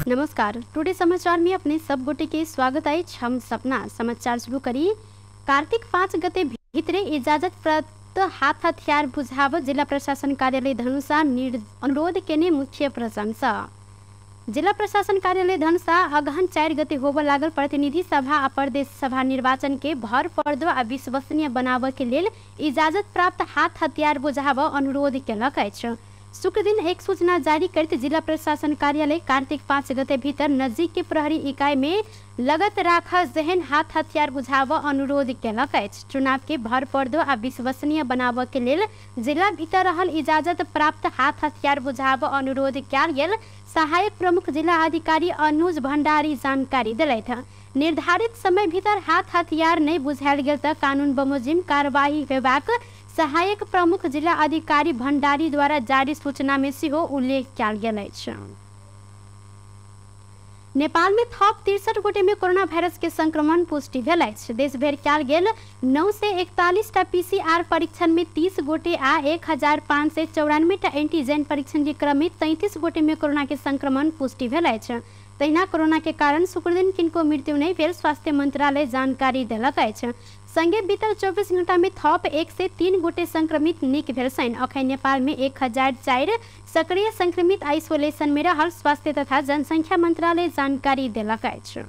नमस्कार, टुडे समाचार में अपने सब गोटे के स्वागत अछि। हम सपना समाचार शुरू करी। कार्तिक 5 गते भितरे इजाजत प्राप्त हाथ हथियार बुझाव जिला प्रशासन कार्यालय धनुषा अनुरोध केने मुख्य प्रशंसा। जिला प्रशासन कार्यालय धनुषा अगहन 4 गते होबय लागल प्रतिनिधि सभा आ प्रदेश सभा निर्वाचन के भर पर्दो आ विश्वसनीय बनाबय के लेल इजाजत प्राप्त हाथ हथियार बुझाव अनुरोध केलक अछि। शुक्रदिन एक सूचना जारी करते जिला प्रशासन कार्यालय कार्तिक 5 गते भीतर नजदीक के प्रहरी इकाई में लगत राख जेहन हाथ हथियार बुझाव अनुरोध केलक अछि। चुनाव के भर पर्दो आ विश्वसनीय बनाबय के लेल जिला भीतर रहल इजाजत प्राप्त हाथ हथियार बुझाव अनुरोध कयल गेल सहायक प्रमुख जिला अधिकारी अनुज भंडारी जानकारी दिलथि। निर्धारित समय भीतर हाथ हथियार नहीं बुझायल गेल त कानून बमोजिम कार्यवाही हेबाक सहायक प्रमुख जिला अधिकारी भंडारी द्वारा जारी सूचना में सेहो उल्लेख कयल गेल अछि। नेपाल में थप 63 गोटे में कोरोना वायरस के संक्रमण पुष्टि भेल अछि। देश भरि कयल गेल 941 टा पीसीआर परीक्षण में 30 गोटे आ 1594 टा एंटीजन परीक्षण के क्रम में 33 गोटे में कोरोना के संक्रमण पुष्टि भेल अछि। तहिना कोरोना के कारण शुक्रदिन किनको मृत्यु नहीं भेल स्वास्थ्य मंत्रालय जानकारी देलक अछि। संगे बीतल 24 घंटा में थप 103 गोटे संक्रमित निक भेल छनि। अखन नेपाल में 1004 सक्रिय संक्रमित आइसोलेशन में रहल स्वास्थ्य तथा जनसंख्या मंत्रालय जानकारी देलक अछि।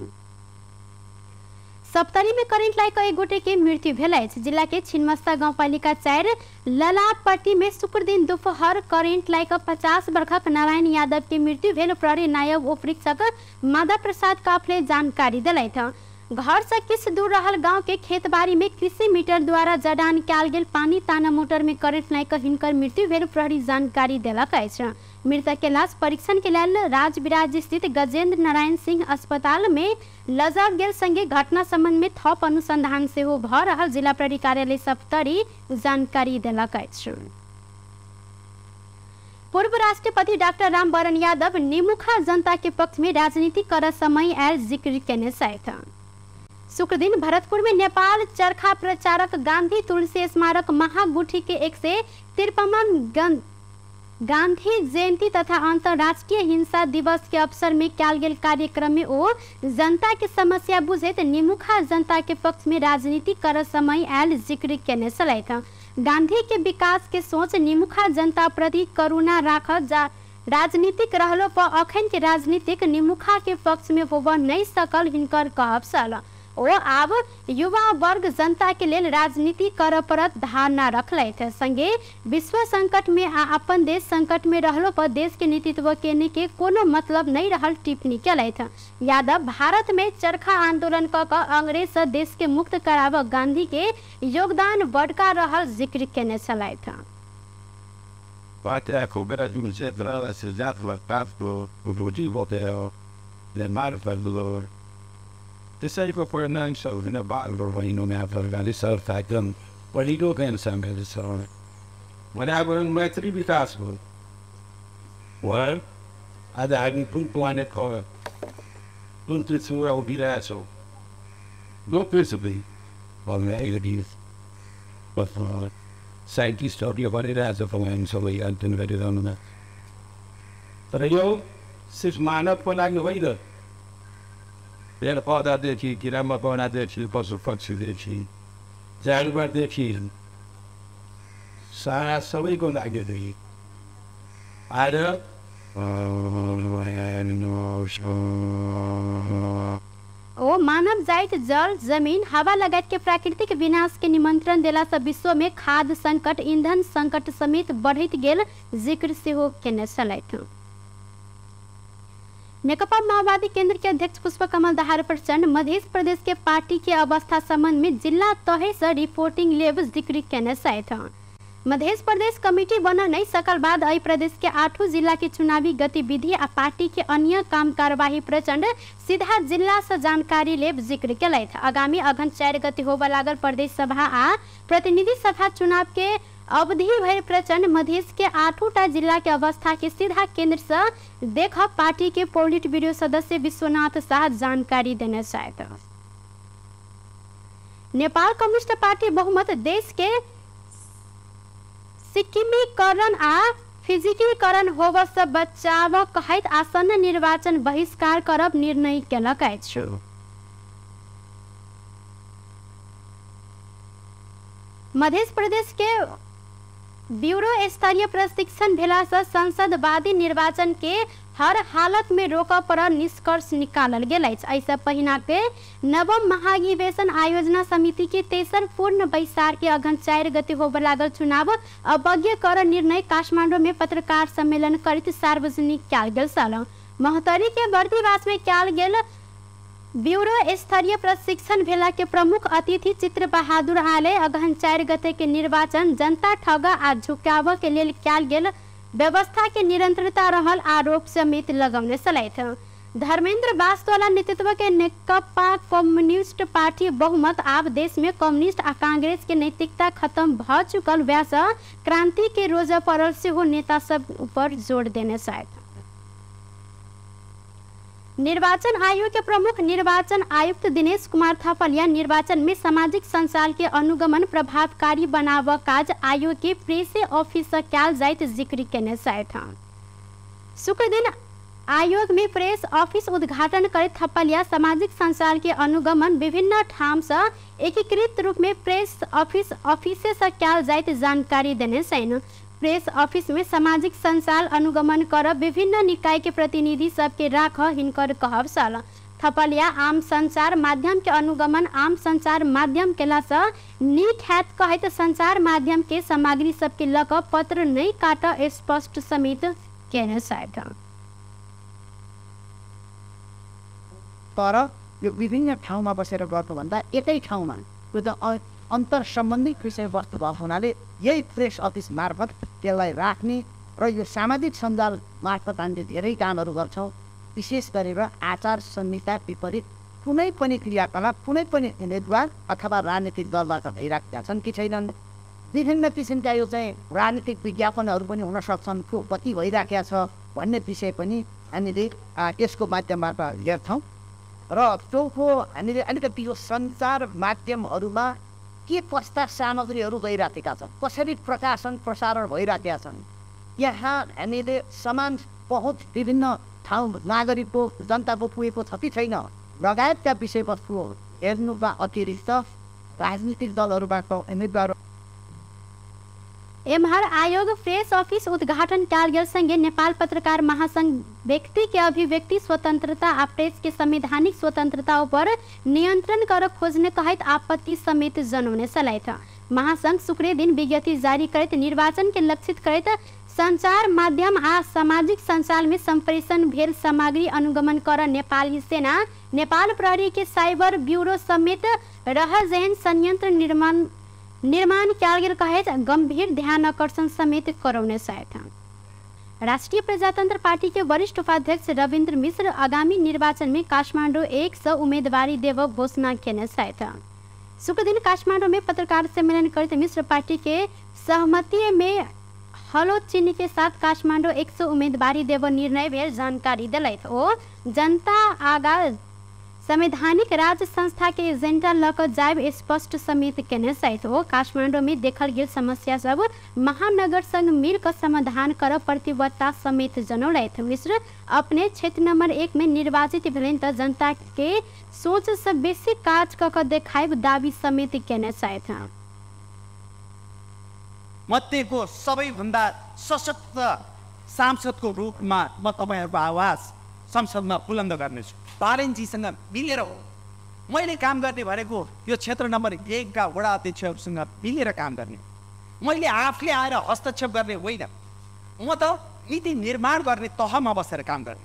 सप्तरी में करेंट लागि एक गोटे के मृत्यु भेल अछि। जिला के छिन्मस्ता गाउँपालिका 4 ललापट्टी में शुक्रदिन दोपहर करेंट लागि 50 वर्षक नारायण यादव के मृत्यु भेल प्रहरी नायब उपरीक्षक माधव प्रसाद काफले जानकारी दिलथि। घर से किछु दूर रहल गांव के खेतबाड़ी में कृषि मीटर द्वारा जडान कयल गेल पानी ताना मोटर में करेंट लागि हिनकर मृत्यु भेल प्रहरी जानकारी देलक अछि। मृतक के लाश परीक्षण के लेल राजविराज स्थित गजेंद्र नारायण सिंह अस्पताल में लजाओल गेल संगे घटना संबंध में थप अनुसंधान सेहो भ रहल जिला प्रहरी कार्यालय सप्तरी जानकारी देलक अछि। पूर्व राष्ट्रपति डाक्टर रामवरण यादव निमुखा जनता के पक्ष में राजनीति कर समय आयल जिक्र केने छथि। शुक्रदिन भरतपुर में नेपाल चरखा प्रचारक गांधी तुलसी स्मारक महागुठी के 153 गांधी जयंती तथा अंतर्राष्ट्रीय हिंसा दिवस के अवसर में कयल गेल कार्यक्रम में ओ जनता के समस्या बुझैत निमुखा जनता के पक्ष में राजनीति कर समय आयल जिक्र केने छलथि। गांधी के विकास के सोच निमुखा जनता प्रति करुणा राख जा राजनीतिक रहलो पर अखन के राजनीतिक निमुखा के पक्ष में होब नहीं सकल हिनकर कहब छल। ओ आब युवा वर्ग जनता के लेल राजनीति कर परत धारणा रखलथि। संगे विश्व संकट में आ अपन देश संकट में रहलो पर देश के नेतृत्व केने के कोनो मतलब नहीं रहल टिप्पणी केलथि। यादव भारत में चरखा आंदोलन क अंग्रेज से देश के मुक्त कराब गांधी के योगदान बड़का रहल जिक्र केने छलथि। सारा सबैको लागि आएर ओ मानव जाइत जल जमीन हवा लगायत के प्राकृतिक विनाश के निमंत्रण देला से विश्व में खाद्य संकट ईंधन संकट समेत बढ़ैत गेल जिक्र सेहो केने छलथि। नेकपा माओवादी केंद्र के अध्यक्ष पुष्प कमल दाहाल प्रचण्ड मध्य प्रदेश के पार्टी के अवस्था संबंध में जिला तहे से रिपोर्टिंग लेब जिक्र केने छथि। मध्य प्रदेश कमिटी बन नहीं सकल बाद एहि प्रदेश के 8 जिला के चुनावी गतिविधि आ पार्टी के अन्य काम कार्यवाही प्रचण्ड सीधा जिला से जानकारी लेब जिक्र केलथि। आगामी अगहन 4 गते होबय लागल प्रदेश सभा आ प्रतिनिधि सभा चुनाव के अवधि भरि प्रचण्ड मधेश के 8टा जिला के अवस्था के सीधा केंद्र से देख पार्टी के पोलिट ब्यूरो सदस्य विश्वनाथ शाह जानकारी देने छथि। नेपाल कम्युनिस्ट पार्टी बहुमत देश के सिक्किमीकरण आ फिजिकीकरण होब से बचाव कहैत आसन्न निर्वाचन बहिष्कार करब निर्णय केलक अछि। मध्य प्रदेश के ब्यूरो स्तरीय प्रशिक्षण भेला से संसदवादी निर्वाचन के हर हालत में रोकऽ पर निष्कर्ष निकालल गेल अछि। एहिसँ पहिना के नवम महाधिवेशन आयोजना समिति के तेसर पूर्ण बैसार के अगहन 4 गते होबय लागल चुनाव अवज्ञा कर निर्णय काठमांडू में पत्रकार सम्मेलन करैत सार्वजनिक कयल गेल छल। महोत्तरी के बर्दिवास में कयल गेल ब्यूरो स्तरीय प्रशिक्षण भेला के प्रमुख अतिथि चित्र बहादुर आले अगहन 4 गते के निर्वाचन जनता ठग आ झुकाव के लेल कयल गेल व्यवस्था के निरंतरता रहल आरोप समेत लगौने छलथि। धर्मेंद्र बास्तोला नेतृत्व के नेकपा कम्युनिस्ट पार्टी बहुमत आब देश में कम्युनिस्ट आ कांग्रेस के नैतिकता खत्म भ चुकल वैस क्रांति के रोज पड़ल सेहो नेता सब ऊपर जोर देने छथि। निर्वाचन आयोग के प्रमुख निर्वाचन आयुक्त दिनेश कुमार थापलिया निर्वाचन में सामाजिक संचार के अनुगमन प्रभावकारी बनाव काज आयोग के प्रेस ऑफिस से कयल जाइत जिक्र केने छथि। शुक्रदिन आयोग में प्रेस ऑफिस उद्घाटन करैत थपलिया सामाजिक संचार के अनुगमन विभिन्न ठाम से एकीकृत रूप में प्रेस ऑफिस ऑफिसे से कयल जाइत जानकारी देने छनि। प्रेस ऑफिस में सामाजिक संचार अनुगमन कर विभिन्न निकाय के प्रतिनिधि सबके राख हिनकर कहब छल। थपलिया आम संचार माध्यम के अनुगमन आम संचार माध्यम केला से नीक हैत कहैत संचार माध्यम के सामग्री सबके लऽ कऽ पत्र नहि काट स्पष्ट समेत केने छथि। तर यो विभिन्न ठाउँमा बसेर गर्नुभन्दा एकै ठाउँमा त्यो त अन्तर सम्बन्धित विषयवस्तु भएको हुनाले यही प्रेस अफिस मार्फत त्यसलाई राख्ने र यो सामाजिक सञ्जाल मार्फत हामीले धेरै कामहरू गर्छौँ। विशेष गरेर आचार संहिता विपरीत कुनै पनि क्रियाकलाप कुनै पनि उम्मेदवार अथवा राजनीतिक दलबाट भइराखेका छन् कि छैनन्, विभिन्न किसिमका यो चाहिँ राजनीतिक विज्ञापनहरू पनि हुन सक्छन्, को कति भइराखेको छ भन्ने विषय पनि हामीले यसको माध्यमबाट हेर्छौँ। र चौथो हामीले अलिकति यो सञ्चार माध्यमहरूमा के कस्ता सामग्रीहरू गइराखेका छन्, कसरी प्रकाशन प्रसारण भइराखेका छन्, यहाँ हामीले समान पहुँच विभिन्न ठाउँ नागरिकको जनताको पुगेको छ कि छैन लगायतका विषयवस्तु हेर्नुका अतिरिक्त राजनीतिक दलहरूबाट उम्मेदवार। एम्हर आयोग प्रेस ऑफिस उद्घाटन कयल गेल संगे नेपाल पत्रकार महासंघ व्यक्ति के अभिव्यक्ति स्वतंत्रता आ प्रेस के संवैधानिक स्वतंत्रता पर नियंत्रण कर खोजने कहैत आपत्ति समेत जनौने छलथि। महासंघ शुक्र दिन विज्ञप्ति जारी करैत निर्वाचन के लक्षित करैत संचार माध्यम आ सामाजिक संचार में संप्रेषण भेल सामग्री अनुगमन कर नेपाली सेना नेपाल प्रहरी के साइबर ब्यूरो समेत रह जेहन संयंत्र निर्माण कयल गेल कहैत गंभीर ध्यान आकर्षण समेत करौने छथि। राष्ट्रिय प्रजातंत्र पार्टी के वरिष्ठ उपाध्यक्ष रविन्द्र मिश्र आगामी निर्वाचन में काठमांडू 1 से उम्मीदवारी देव घोषणा केने छथि। शुक्रदिन काठमांडू में पत्रकार सम्मेलन करैत मिश्र पार्टी के सहमति में हलो चिन्ह के साथ काठमांडू 1 से उम्मीदवारी देव निर्णय भेल जानकारी देलथि। ओ जनता आगा संवैधानिक राज्य संस्था के एजेंडा लऽ कऽ जायब स्पष्ट समेत केने छथि। ओ काठमांडू में देखल गेल समस्या सब महानगर संग मिल कऽ समाधान कर प्रतिबद्धता समेत जनौलथि। मिश्र अपने क्षेत्र नंबर 1 में निर्वाचित भेलनि तऽ जनता के सोच से बेसी काज कऽ कऽ देखायब दावी समेत केने छथि। मध्येको सबैभन्दा सशक्त सांसदको रूपमा म तपाईँहरूको आवाज संसदमा बुलन्द गर्नेछु। बारेनजीसँग मिलेर हो मैले काम गर्ने भनेको यो क्षेत्र नम्बर 1 का वडा अध्यक्षहरूसँग मिलेर काम गर्ने, मैले आफूले आएर हस्तक्षेप गर्ने होइन, म त नीति निर्माण गर्ने तहमा बसेर काम गर्ने।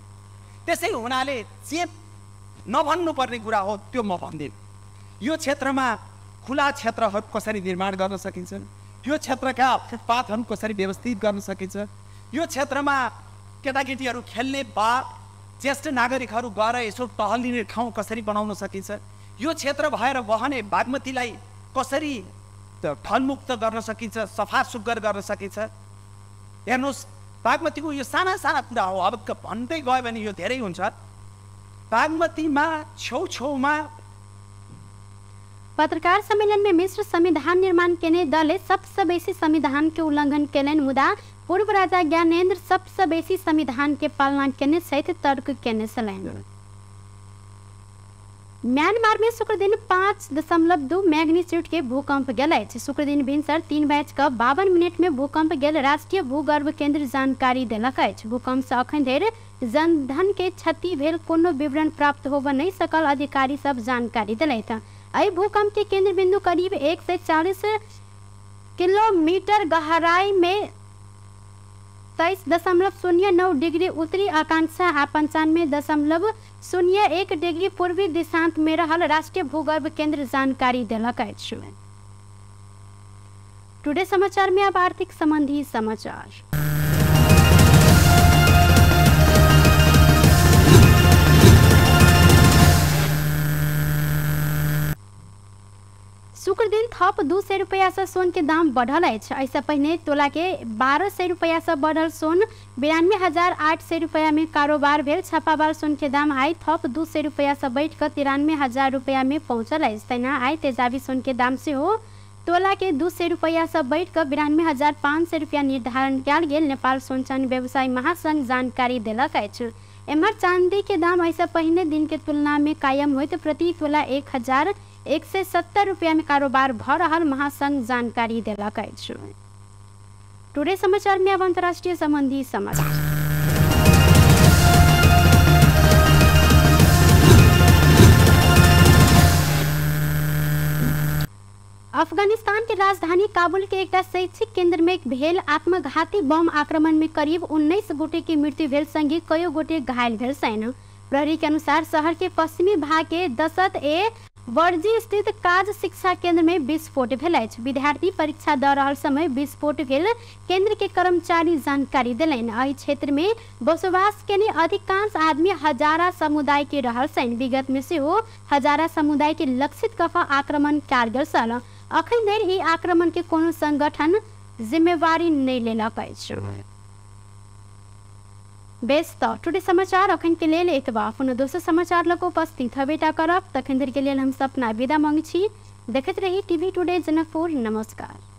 त्यसै हुनाले जे नभन्नुपर्ने कुरा हो त्यो म भन्दिनँ। यो क्षेत्रमा खुला क्षेत्रहरू कसरी निर्माण गर्न सकिन्छ, यो क्षेत्रका फुटपाथहरू कसरी व्यवस्थित गर्न सकिन्छ, यो क्षेत्रमा केटाकेटीहरू खेल्ने बा ज्येष्ठ नागरिकहरू गएर यसो टहलिने ठाउँ कसरी बनाउन सकिन्छ, यो क्षेत्र भएर बहने बागमतीलाई कसरी फलमुक्त गर्न सकिन्छ, सफा सुग्घर गर्न सकिन्छ। हेर्नुहोस्, बागमतीको यो साना साना कुरा हो, अब भन्दै गयो भने यो धेरै हुन्छ। बागमतीमा छेउछेउमा पत्रकार सम्मेलन में मिश्र संविधान निर्माण केने दल सबसे बेसी संविधान के उल्लंघन केलनि, मुदा पूर्व राजा ज्ञानेन्द्र सबसे बेसी संविधान के पालना केने सहित तर्क केने छलनि। म्यांमार में शुक्रदिन 5.2 मैग्नीट्यूड के भूकंप गेल अछि। शुक्रदिन भिनसर 3:52 में भूकंप गेल राष्ट्रीय भूगर्भ केंद्र जानकारी देलक अछि। भूकंप से अखन धरि जनधन के क्षति भेल कोनो विवरण प्राप्त होबय नहि सकल अधिकारी सब जानकारी देलथि। एहि भूकंप के केंद्र बिंदु करीब 140 किलोमीटर गहराई में 23.09 डिग्री उत्तरी आकांक्षा आ 95.01 डिग्री पूर्वी दिशांत में रहल राष्ट्रीय भूगर्भ केंद्र जानकारी देलक अछि। टुडे समाचार में अब आर्थिक संबंधी समाचार। शुक्रदिन थप 200 रुपया से सोन के दाम बढ़ल अछि। एहिसँ पहिने तोला के 1200 रुपया से बढ़ल सोन 92,800 रुपया में कारोबार भेल। छापावाल सोन के दाम आइ थप 200 रुपया से बढ़ि कऽ 93,000 रुपया में पहुँचल अछि। तहिना आइ तेजाबी सोन के दाम सेहो तोला के 200 रुपया से बढ़ि कऽ 92,500 रुपया निर्धारण कयल गेल नेपाल सोन चानी व्यवसायी महासंघ जानकारी देलक अछि। एम्हर चांदी के दाम एहिसँ पहिने दिन के तुलना में कायम होइत प्रति तोला 1,170 रुपया में कारोबार भ रहल महासंघ जानकारी देलक अछि। टुडे समाचार में अब अंतर्राष्ट्रीय संबंधी समाचार। अफगानिस्तान के राजधानी काबुल के एकटा शैक्षिक केंद्र में भेल आत्मघाती बम आक्रमण में करीब 19 गोटे के मृत्यु भेल संगे कयो गोटे घायल भेल छनि। प्रहरी के अनुसार शहर के पश्चिमी भाग के दशत ए वर्जी स्थित काज शिक्षा केंद्र में विस्फोट भेल अछि। विद्यार्थी परीक्षा दऽ रहल समय विस्फोट भेल केंद्र के कर्मचारी जानकारी देलनि। एहि क्षेत्र में बसोबास केने अधिकांश आदमी हजारा समुदाय के रहल छनि। विगत में सेहो हजारा समुदाय के लक्षित कऽ आक्रमण कयल गेल छल। अखन धरि ई आक्रमण के कोनो संगठन जिम्मेवारी नहि लेलक अछि। बेस त टुडे समाचार अखन के लेल एतबा। पुनः दोसर समाचार लग उपस्थित हबेटा करब। तखन धरि के लेल हम सपना विदा मांग छी। देखैत रही टीवी टुडे जनकपुर। नमस्कार।